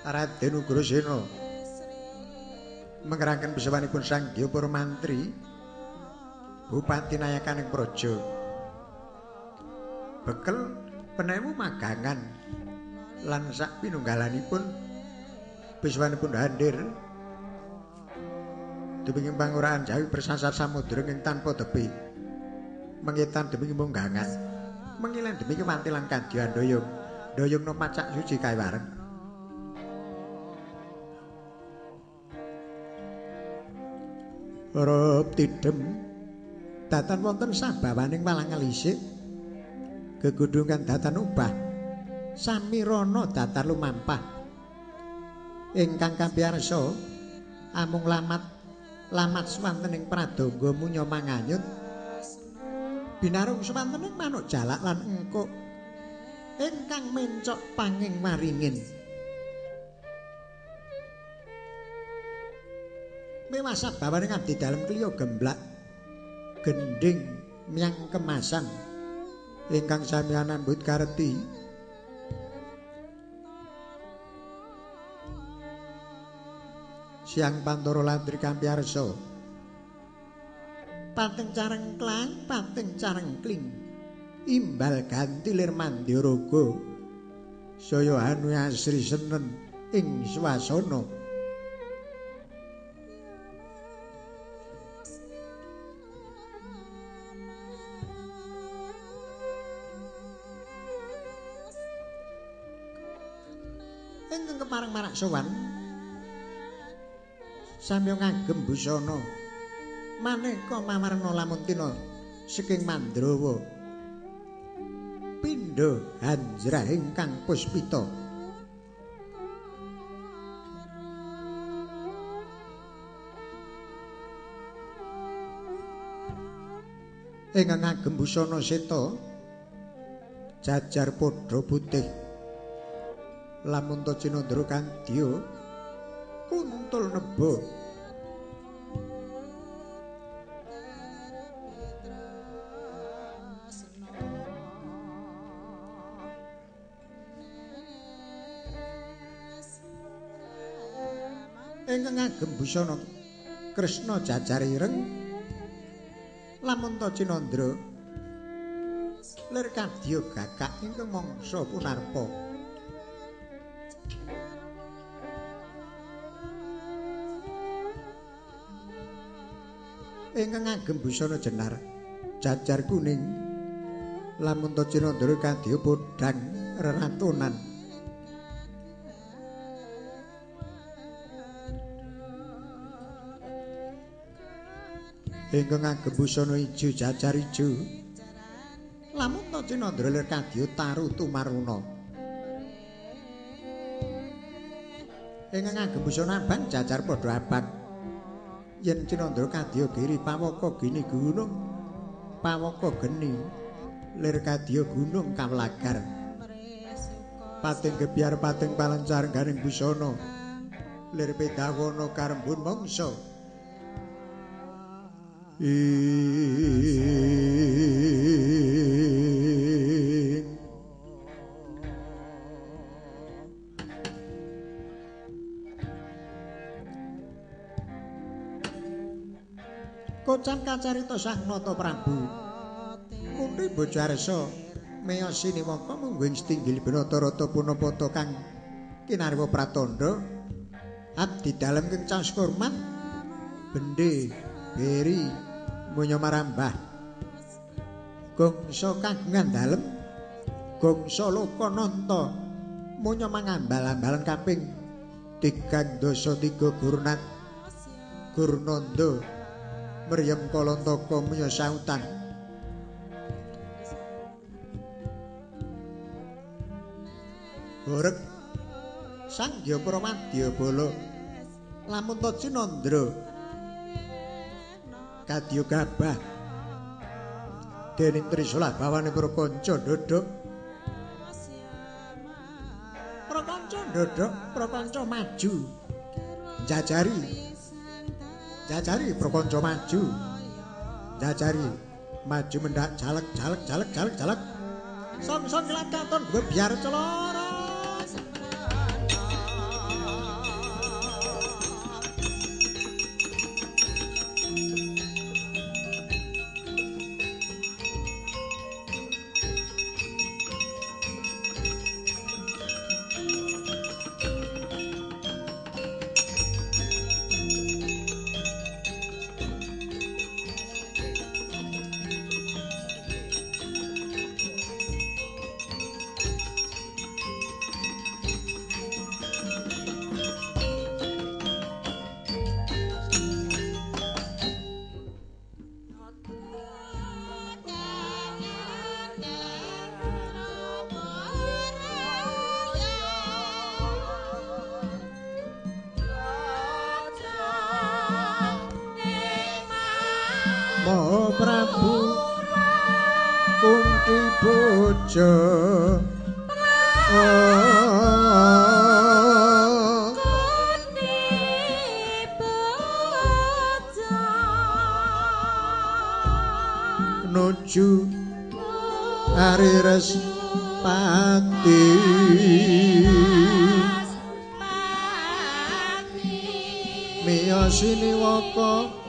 Raden Ugrasena mengeraken besawanipun Sang Hyang para mantri bupati nayakaning praja. Bekel penemu magangan lan sak pinunggalanipun besawanipun handir dumugi pangurahan Jawi bersasar samudra ing tanpa tepi. Mengetan dumugi munggangan, mengilen dumugi wanti lan kadyan doyong, doyong no pacak suci kaiwareng. Rup tidem datan wonten sabawaning walang alisik, gegundungan datan ubah, samirana datar lumampah. Ingkang kapiyarsa amung lamat lamat swanten ing pradangga munya manganyut, binarung swanten ing manuk jalak lan engkuk ingkang mencok panging waringin. Mewah sabawaning abdi dalem kliya gemblak gendhing myang kemasan ingkang sami anambut kareti. Siang pantara landri kampiyarsa, pating careng klang pating careng kling, imbal ganti lir mandyaraga saya anu asri senen ing swasana. Ingkang kepareng marak sowan samya ngagem busana maneka mawarna lamun tina saking Mandrawa pindha hanjrah ingkang puspita. Ingkang ngagem busana seta jajar padha putih lamun ta cinandra kandya kuntul neba. Ingkang ngagem busana Kresna jajar ireng lamun ta cinandra lir kadya gagak ingkang mangsa punarpa. Ingkang ngagem busana jenar jajar kuning lamun ta cinandra kadya podhang reratunan. Ingkang ngagem busana ijo jajar ijo lamun ta cinandra lir kadya taru tumaruna. Ingkang ngagem busana abang jajar padha abang yen cinandra kadya giri pawaka gini gunung pawaka geni lir kadya gunung kawlagar. Pating gebyar pating palencar garing busana lir pedawana karembun mangsa. Kocan kacarita Sang Nata Prabu Mundi Bojarsa meyos siniwaka mungguing setinggil Binatarata punapata kang kinarwa pratandha abdi dalem kang caos kurmat bende beri munya marambah gongso kagungan dalem gongso lokananta munya mangambal-ambalan kaping 3 gurnat gurnanda Meryem Kalantaka munya sautan. Horeg Sang Hyang Pramadya Bala lamun ta cinandra kadya gabah dening Trisula bawane para kanca ndodhok para kanca ndodhok para kanca maju jajari jajari prakanca maju jajari maju mendak jalek jalek jalek jalek jalek song song kilat katon gue biar celora. Maha Prabu Kunti Boja Kunti Boja nuju Ari Respati miyosini waka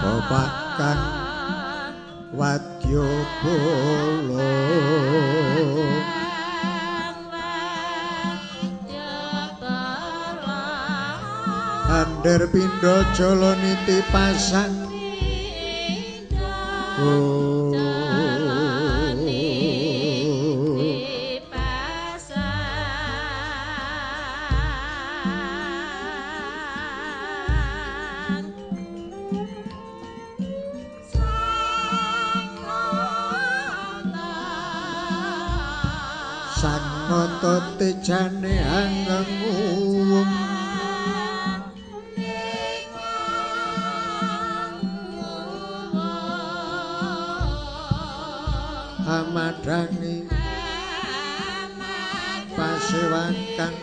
Bapak kang wadya bala Ander pindha jala niti pasang Sang nata tejane angenguwung amadhangi pasewakan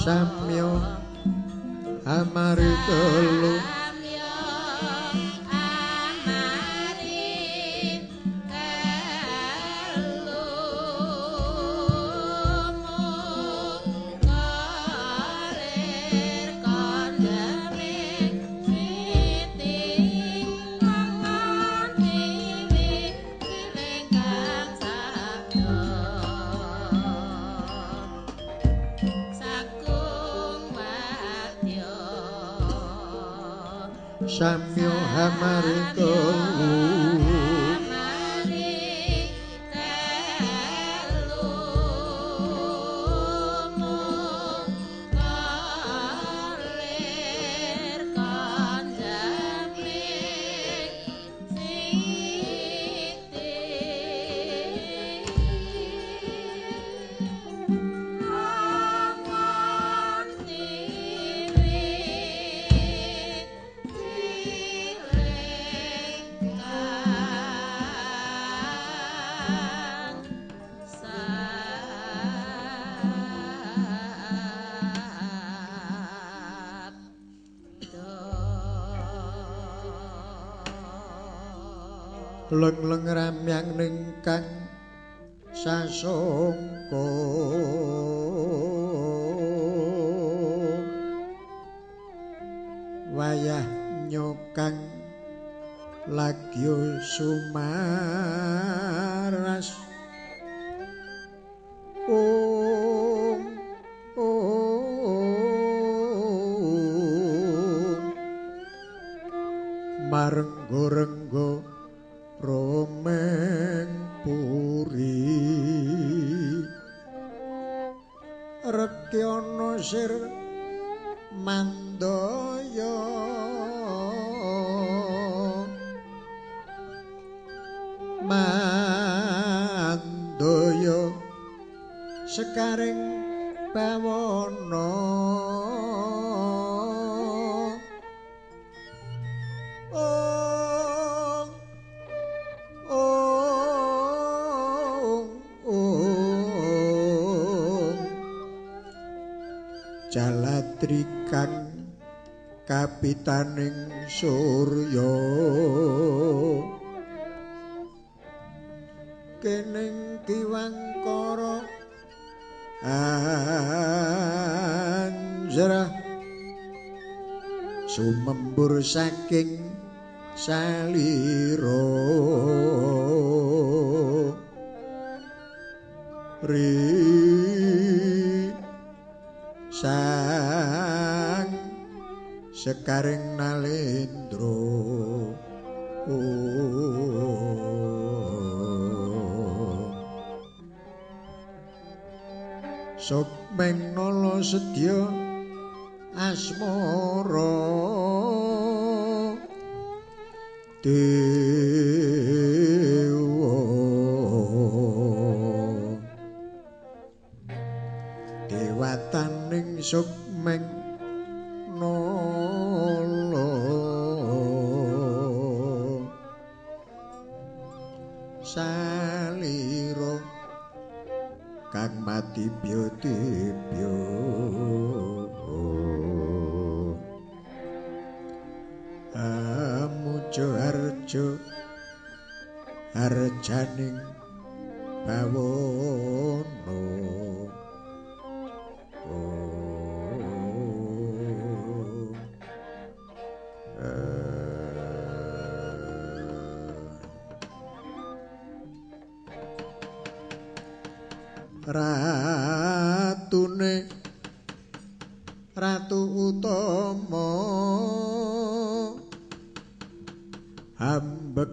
Samya amari telu Samya hamari telu Leng-leng ramyang ning kang sasongko wayah nyokang lagyo sumaras ong ong marenggo-renggo Romeng puri rekyana sir mandaya mandaya sekaring bawana Jaladri kang kapitaning surya kening kiwangkara anjrah sumembur saking salira ri Sang Sekaring Nalendra. Sukmeng nala sedya asmara dewa dewataning sukmeng nala salira kang matibya-tibya. Amuja harja harjaning bawana. Ratune ratu utama ambek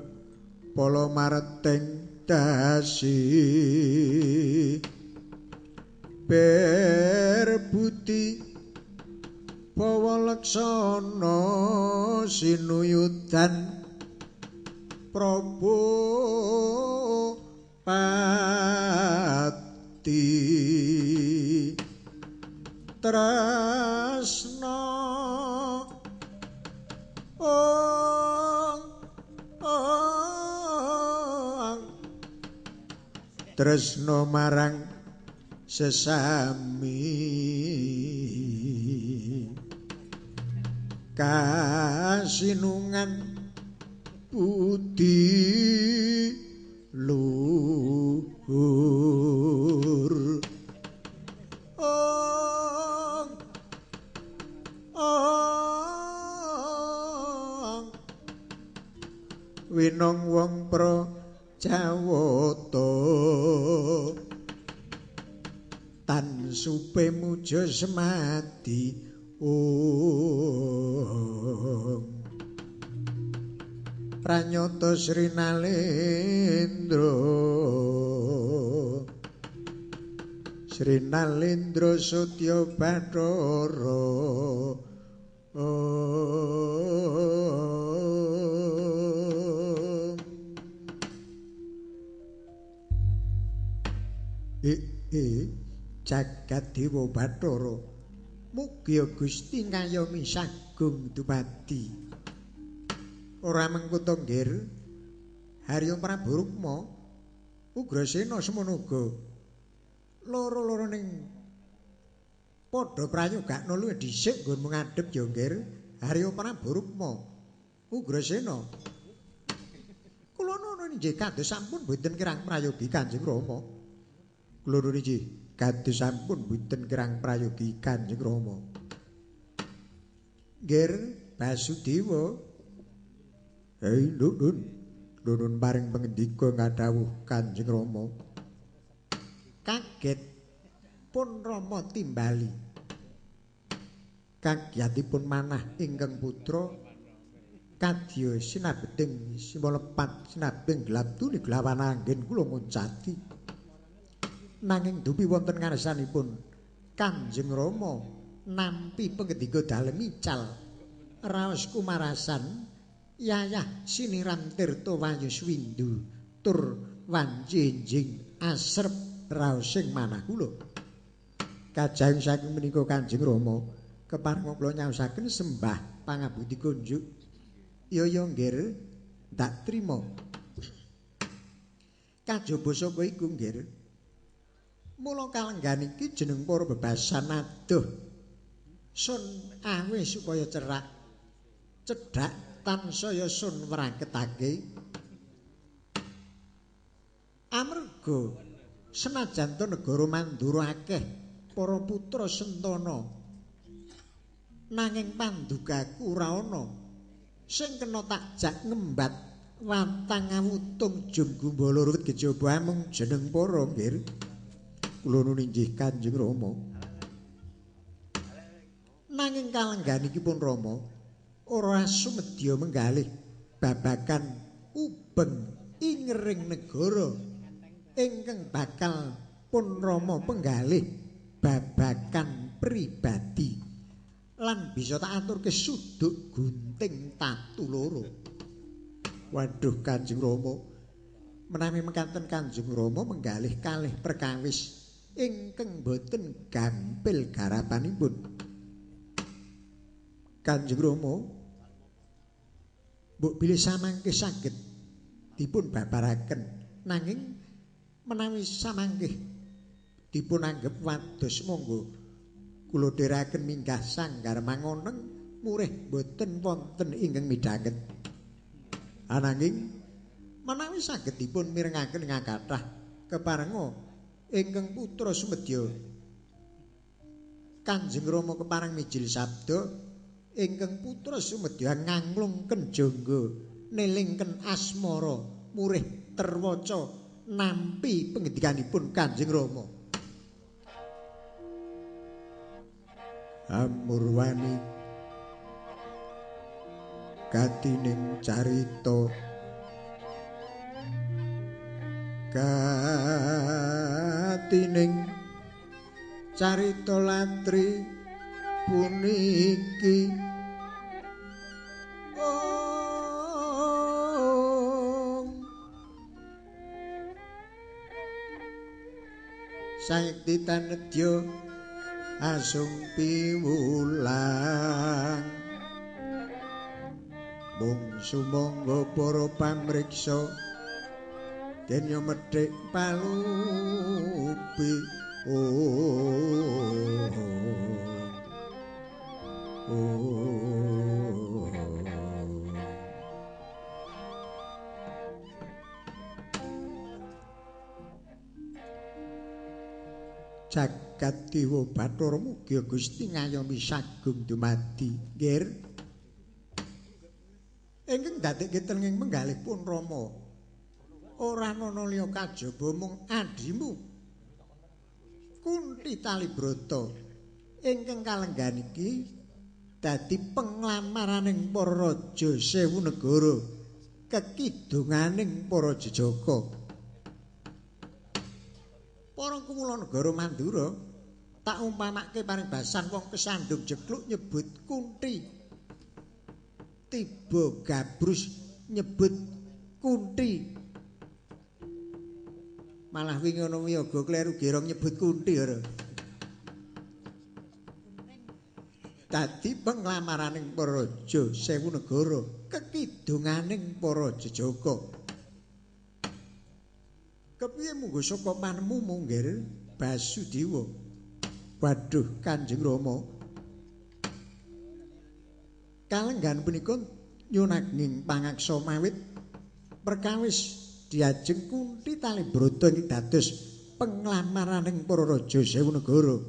pala marteng dasi berbuti bawa laksana sinuyudan Prabu Pati tresna tresna marang sesami kasinungan budi luhur. Winong wong pra Jawata tan supe muja semadi ong pranyata Sri Nalendra Sri Nalendra Satya Bathara. Jagat Dewa Bathara mugi Gusti ngayomi sagung dumadi. Ora mengko to nggir Harya Prabu Rukma Ugrasena semono uga loro-loro ning padha prayogakno luwih dhisik nggonmu ngadhep ya nggir Harya Prabu Rukma Ugrasena. Kula nuwun inggih kados sampun boten kirang prayogi Kanjeng Rama. Kula nuwun inggih kados sampun boten kirang prayogi Kanjeng Rama. Nggir Basudewa. Hei nuwun, nuwun paring pangendika ngadhawuh Kanjeng Rama. Kaget pun Rama timbali. Kagyatipun manah ingkang putra kadya sinabeding simalepat sinabing gelap tuli glawan anggen kula nguncati. Nanging dupi wonten ngarsanipun Kanjeng Rama nampi pangendika dalem ical raos kumarasan yayah siniram tirta wayuswindu tur wanjinjing asrep raosing manah kula. Kajeng saking menika Kanjeng Rama kepareng kula nyaosaken sembah pangabudi kunjuk. Ya ya nggir ndak trima. Kajaba saka iku nggir mula kalenggan iki jeneng para bebasan adoh sun awe supaya cerak cedhak tansaya sun wraketake. Amarga senajan to negara Mandura akeh para putra sentana nanging pandukaku ora ana sing kena takjak ngembat watang awutung jum gumbala ruwet kejaba amung jeneng para nggir. Kula nuwun inggih Kanjeng Rama. Nanging kalengganipun Rama ora sumedya menggalih babagan ubeng ingering negara ingkang bakal pun Rama penggalih babagan pribadi lan bisa tak aturke suduk gunting tatu loro. Waduh Kanjeng Rama, menawi mekaten Kanjeng Rama menggalih kalih perkawis ingkang boten gampil garapanipun. Kanjeng Rama mbok bilih samangke saged dipun babaraken, nanging menawi samangke dipun anggep wados monggo kula dherekaken minggah sanggar mangoneng murih boten wonten ingkang midhanget. Ananging menawi saged dipun mirengaken ngakathah keparenga ingkang putra sumedya Kanjeng Rama kepareng mijil sabda ingkang putra sumedya nganglungken jangga nelingken asmara murih terwaca nampi pengendikanipun Kanjeng Rama. Amurwani katining carita katining carita latri puniki sayekti tanedya asung piwulang mung sumangga para pamriksa den yo medhik palupi. Oh, oh. Jagat Dewa Bathara mugi Gusti ngayomi sagung dumadi nggih. Ingkang dadekke tenging menggalih pun Rama ora ana liya kajaba mung adhimu Kunthi Talibrata ingkang kalenggan iki dadi penglamaraning para raja sewu negara kekidunganing para jejaka. Para kawula negara Mandura tak umpamake paribasan wong kesandung jekluk nyebut Kunthi, tiba gabrus nyebut Kunthi, malah wingi ana wiyaga kleru gerong nyebut Kunthi ora. Dadi penglamaraning para raja sewu negara kekidunganing para jejaka. Kepiye munggo saka panemu munggir Basudewa? Waduh Kanjeng Rama, kalenggan punika nyunaging pangaksa mawit perkawis diajeng Kunthi Talibrata ing dados penglamaraning para raja sewu negara.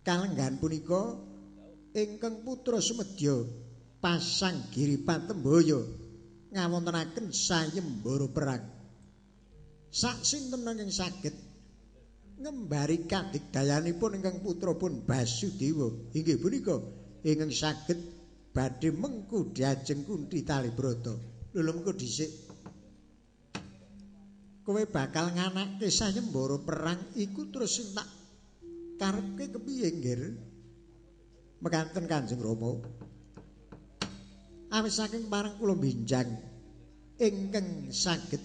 Kalenggan punika ingkang putra sumedya pasang giri patembaya ngawontenaken sayembara perang. Sak sinten ingkang saged ngembari kadigdayanipun ingkang putra pun Basudewa inggih punika ingkang saged badhe mengku diajeng Kunthi Talibrata. Lho mengko dhisik kowe bakal nganake sayembara perang iku terus sing tak karepke kepiye nggih? Mekaten Kanjeng Rama, awis saking pareng kula benjang ingkang saged